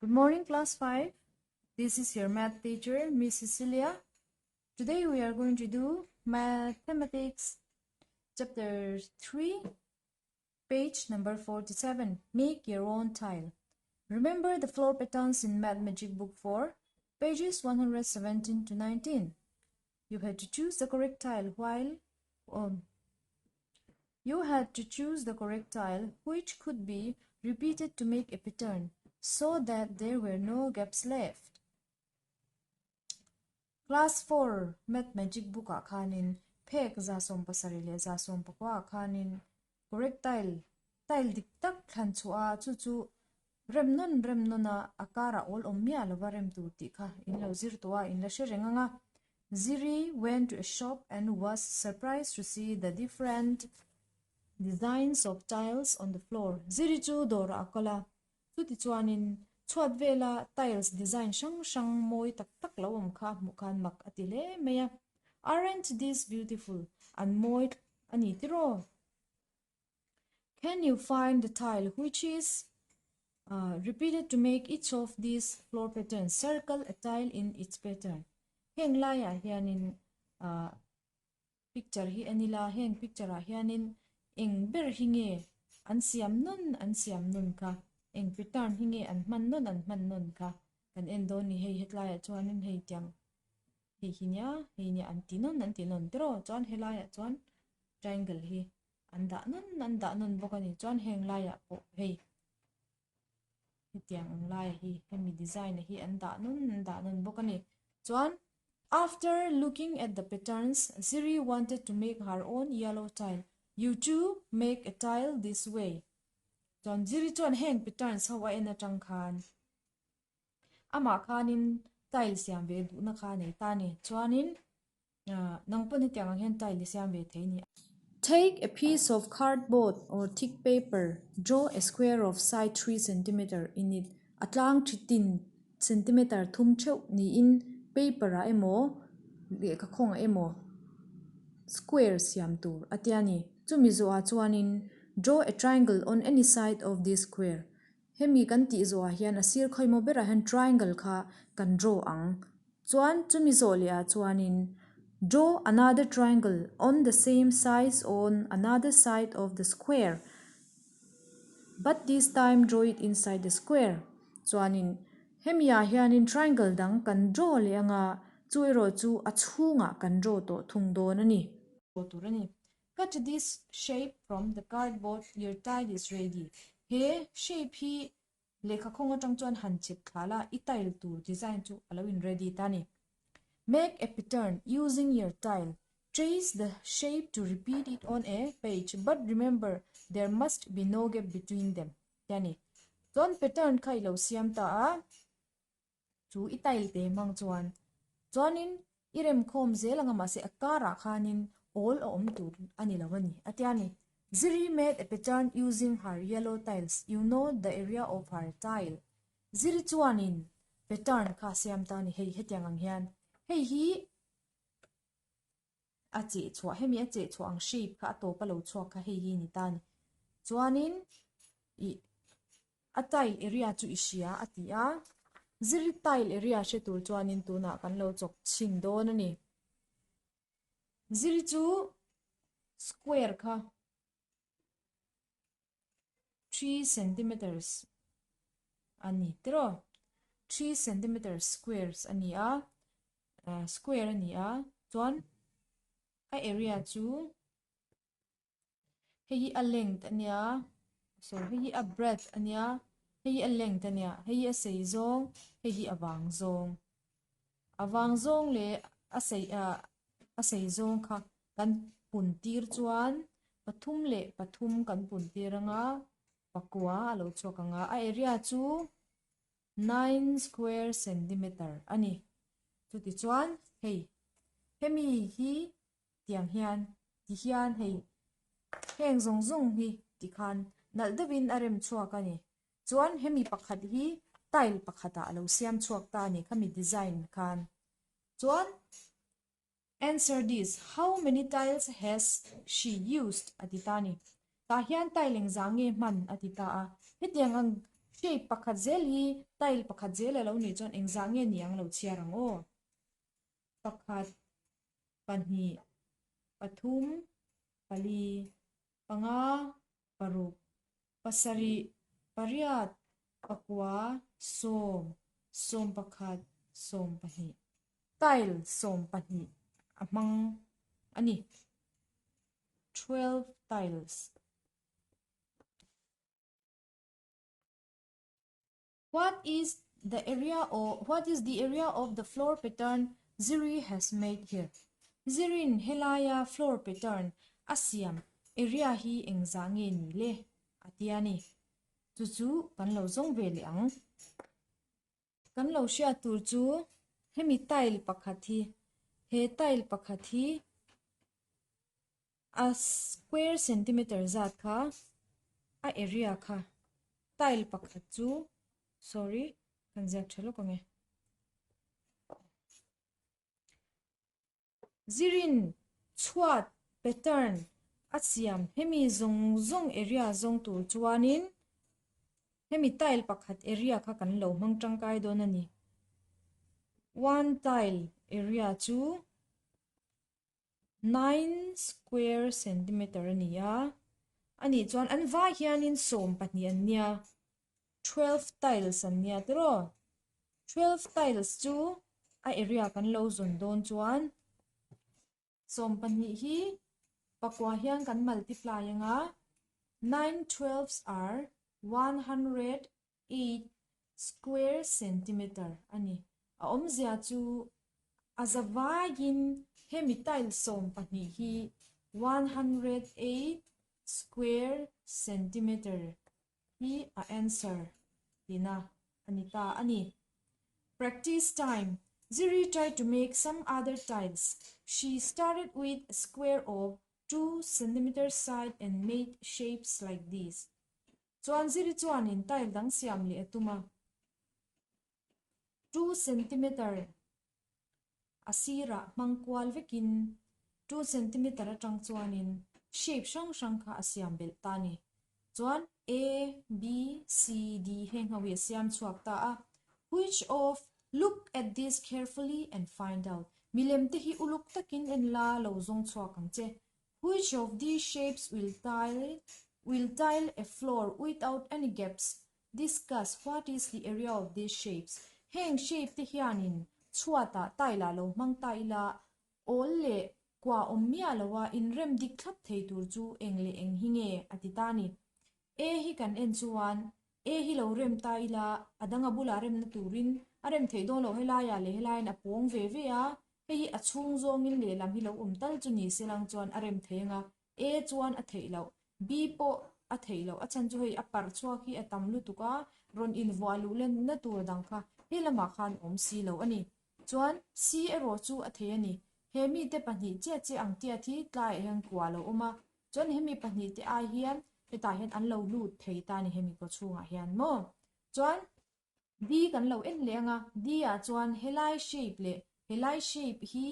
Good morning class 5. This is your math teacher Miss Cecilia. Today we are going to do mathematics chapter 3 page number 47. Make your own tile. Remember the floor patterns in Math Magic Book 4 pages 117 to 19. You had to choose the correct tile while um, you had to choose the correct tile which could be repeated to make a pattern so that there were no gaps left. Class 4 Math Magic Book ah khanin phek 77 leh 19 ah khanin correct tile tile dik tak thlan chhuah a chu chu rem nawn rem nawn a a karah awl awm miah lova rem tur tih kha in lo zir tawh a in la hre reng ang a. Ziri went to a shop and was surprised to see the different designs of tiles on the floor. Ziri chu dawrah a kal a, chuti chuanin chhuat vela tiles design hrang hrang mawi tak tak lo awm kha hmuh khan mak a ti hle mai a. Aren't these beautiful? An mawi a ni tiraw? Can you find the tile which is uh, repeated to make each of these floor patterns? Circle a tile in its pattern. Heng laiah hianin uh, picture hi anila heng picture ah hianin eng ber hi nge an siam nun an siam nun kha eng pattern hi nge an hman nun an hman nun kha kan en dawn ni hei hetlaiah chuanin hei tiang hei hi nia hei nia an ti nun an ti nun tiraw chuan helaiah chuan triangle hi an dah nawn an dah nawn bawk a ni chuan heng laiah pawh hei hetiang ang lai hi hemi design hi an dah nawn an dah nawn bawk a ni chuan after looking at the patterns Ziri wanted to make her own yellow tile you too make a tile this way chuan Ziri chuan heng patterns ho a en atang khan amah khanin tile siam ve duhna kha a nei ta a ni chuanin Nang pawn hetiang ang hian tile i siam ve thei ni. Take a piece of cardboard or thick paper, draw a square of side 3 centimeter in it, a tlang thi tin centimeter thum theuh niin paper ah emaw lehkha khawngah emaw square siam tur a tia ni. Chumi zawhah chuanin draw a triangle on any side of this square. Hemi kan tih zawhah hian a sir khawimaw berah hian triangle kha kan draw ang. Chuan chumi zawh leh ah chuanin draw another triangle on the same size on another side of the square but this time draw it inside the square chuanin hemi ah hianin triangle dang kan draw leh anga chu erawh chu a chhungah kan draw tawh thung dawn a ni. Draw tur a ni. Cut this shape from the cardboard your tile is ready. He shape hi Lehkha khawng atang chuan han chep thla la, i tile tur design chu a lo in ready ta ni. Make a pattern using your tile. Trace the shape to repeat it on a page but remember there must be no gap between them ti a ni. Chuan pattern kha i lo siam ta a, chu i tile te hmang chuan chuanin i remkhawm zel anga mahse a karah khanin awl a awm tur a ni lo a ni a tia ni. Ziri made a pattern using her yellow tiles, you know the area of her tile. Ziri chuanin pattern kha a siam ta a ni hei hetiang ang hian hei hi a cheh chhuah hemi a cheh chhuah ang shape kha a tawp a lo chhuak kha hei hi a ni ta a ni. Chuanin ih a tile area chu i hria a ti a, ziri tile area hre tur chuanin tunah kan lo chawk chhin dawn a ni. Ziri chu square kha 3 centimeters a ni tiraw 3 centimeters squares a ni a square a ni a chuan a area chu Hei hi a length a nia sorry hei hi a breadth a nia hei hi a length a nia hei hi a sei zawng hei hi a vang zawng a vang zawng leh a sei ah a sei zawng kha kan pun tir chuan pathum leh pathum kan pun tir anga pakua a lo chhuak anga a area chu 9 square centimeter a ni chuti chuan hei hemi hi Tiang hian ti hian hei heng zawng zawng hi tikhan nalh deuhin a rem chhuak a ni. Chuan hemi pakhat hi tile pakhatah a lo siam chhuak ta a ni khami design khan. Chuan answer this, how many tiles has she used a ti ta a ni. Tah hian tile engzah nge hman a ti ta a. Hetiang ang. Shape pakhat zel hi tile pakhat zel a lo nih chuan engzah nge ni ang lo chhiar ang aw? Pakhat, pahnih, pathum, pali, panga, paruk, pasarih, pariat, pakua, sawm, sawmpakhat, sawmpahnih. Tile 12 a hmang a ni. 12 tiles. What is the area o What is the area of the floor pattern Ziri has made here? Zirin helaia floor pattern a siam area hi engzah nge ni le? A ti a ni. Chu chu kan lo zawng ve leh ang. Kan lo hriat tur chu hemi tile pakhat hi he tile pakhat hi A square centimeter zat kha a area kha tile pakhat chu sorry kan ziak tha lawk ang e. Zirin chhuat pattern a siam hemi zawng zawng area zawng tur chuanin hemi tile pakhat area kha kan lo hmang tangkai dawn a ni. One tile area chu Nine square centimeter a ni a, a nih chuan an vai hianin 12 an nia, 12 tiles an nia tiraw? 12 tiles chu a area kan lo zawn dawn chuan 12 hi pakua hian kan multiply anga nine twelves are 108 square centimeter a ni. A awmzia chu a za vaiin hemi tile 12 hi 108 square centimeter hi a answer tina a ni ta a ni. Practice time, Ziri tried to make some other tiles. She started with a square of 2 centimeter side and made shapes like these. Chuan Ziri chuanin tile dang siam leh a tum a. 2 centimeter a sirah hmang kual vekin 2 centimeter atang chuanin shape hrang hrang kha a siam belh ta a ni. Chuan A, B, C, D heng ho hi a siam chhuak ta a. Which of Look at this carefully and find out. Milem te hi uluk takin en la lo zawng chhuak ang che. Which of these shapes will tile will tile a floor without any gaps? Discuss what is the area of these shapes? Heng shape te hianin chhuatah tile ah lo hmang ta ila, awl leh kua awm miah loa inrem dik thlap thei tur chu eng leh eng hi nge a ti ta ni. A hi kan en chuan A hi lo rem ta ila, a dang a bulah remna turin a rem theih dawn loh helaiah leh helaiin a pawng ve ve a, hei hi a chhung zawngin lehlam hi lo awm tal chu ni se lang chuan a rem thei anga A chuan a theih loh, B pawh a theih loh, a chhan chu hei a parh chhuak hi a tam lutuk a, rawn invuah luh lenna tur dang kha he lamah khan awm si lo a ni. Chuan C erawh chu a thei a ni. He mite pahnih chiah chiah ang tiat hi tlaiah hian kua a lo awm a, Chuan hemi pahnihte ai hian hetah hian an lo lut thei ta a ni hemi kaw chhungah hian maw. Chuan D kan lo en leh ang a, D ah chuan helai shape leh helai shape hi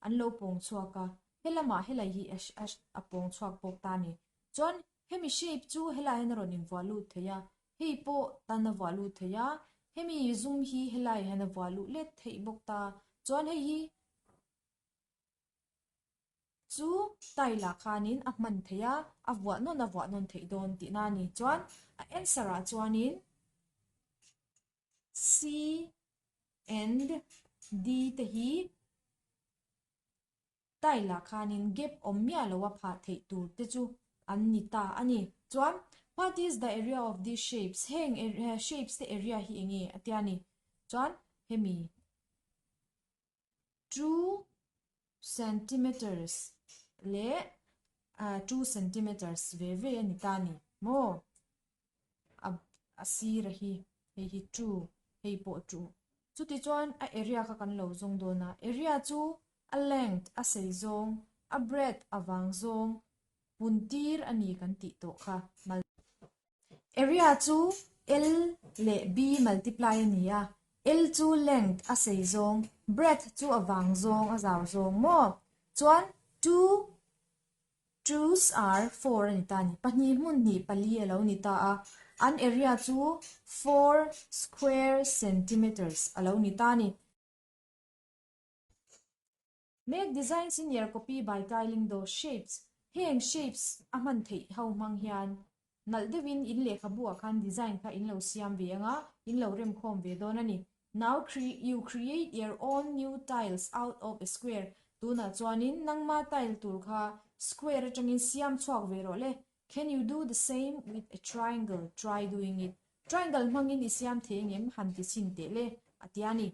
an lo pawng chhuak a, helamah helai hi a pawng chhuak bawk ta a ni. Chuan hemi shape chu helai hian a rawn invuah lut thei a, hei pawh tan a vuah lut thei a, hemi zum hi helai hian a vuah luh let theih bawk ta. Chuan hei hi Chu tile ah khanin a hman theih a, a vuah nawn a vuah nawn theih dawn tihna a ni. Chuan a answer ah chuanin C and D te hi tile ah khanin gap awm miah lo a phah theih tur te chu an ni ta a ni. Chuan what is the area of these shapes? Heng shapes te area hi enge a tia ni. Chuan hemi 2 centimeters leh 2 centimeters ve ve a ni ta a ni maw a a sir a hi hei hi 2 hei pawh 2 chuti chuan a area kha kan lo zawng dawn a area chu a length a sei zawng a breadth a vang zawng Pun tir a ni kan tih tawh kha. Area chu L leh B multiply a ni a, L chu length a sei zawng, breadth chu a vang zawng, a zau zawng maw? Chuan two twos are four a ni ta a ni. Pahnih hmun hnih pali a lo ni ta a. An area chu 4 square centimeters a lo ni ta a ni. Make designs in your copy by tiling those shapes. Heng shapes a hman theih ho hmang hian nalh deuhin in lehkhabu ah khan design kha in lo siam ve anga in lo remkhawm ve dawn a ni. Now you create your own new tiles out of a square. Tunah chuanin nangma tile tur kha square atangin siam chhuak ve rawh le. Can you do the same with a triangle? Try doing it. Triangle hmangin i siam thei engem han ti chhin teh le a ti a ni.